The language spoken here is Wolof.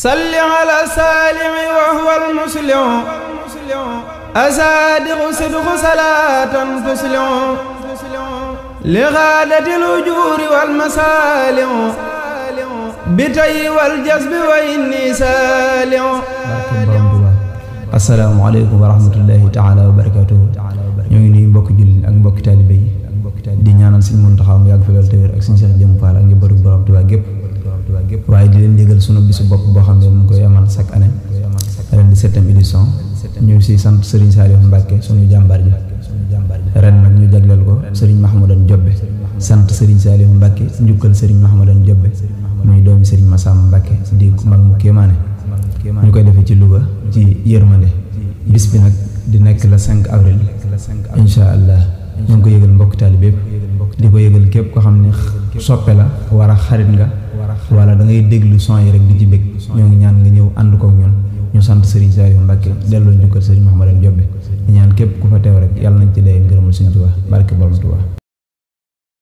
salli ala saalimi wa huwa almuslimu asaadiqu sidqu salaatan tuslimu li gaadatil ujuuri wal masaalimu bi tayyi wal jazbi wa inni saalimu. assalaamu aleykum wa rahmatullahi taala wa barakatuhu. ñoo ngi nuyu mbokki jullit ak mbokki taalibe yi di ñaanal Sëriñ Muntaxa mu yàgg fi loolu te wér ak Sëriñ Seex Jëmm Faal ak njabootu Borom Tuubaa gépp waaye di leen yëgal sunu bisu bopp boo xam ne mu ngi koy amal chaque année ren di 7e édition ñu si sant Serigne Saliou Mbacke sunu jàmbaar ji ren nag ñu jagleel ko Serigne Mahmoudan Jobbe sant Serigne Saliou Mbacke njukkal Serigne Mahmoudan Jobbe muy doomi Serigne Massamba Mbacke di mag mu kéemaane ñu koy defee ci Louga ci yërmande bis bi nag di nekk le 5 avril incha allah ñu ngi ko yëgal mbokk taalibe bépp di ko yëgal képp ko xam ne soppe la war a xarit nga wala da ngay déglu son yi rek di ci bëgg ñoo ngi ñaan nga ñëw ànd kook ñun ñu sant Serigne Saliou Mbacke delloo njukkal Serigne Mahmoudan Jobbe di ñaan képp ku fa teew rek yàlla nañ ci dee ngërëmul Serigne Touba barke Borom Touba.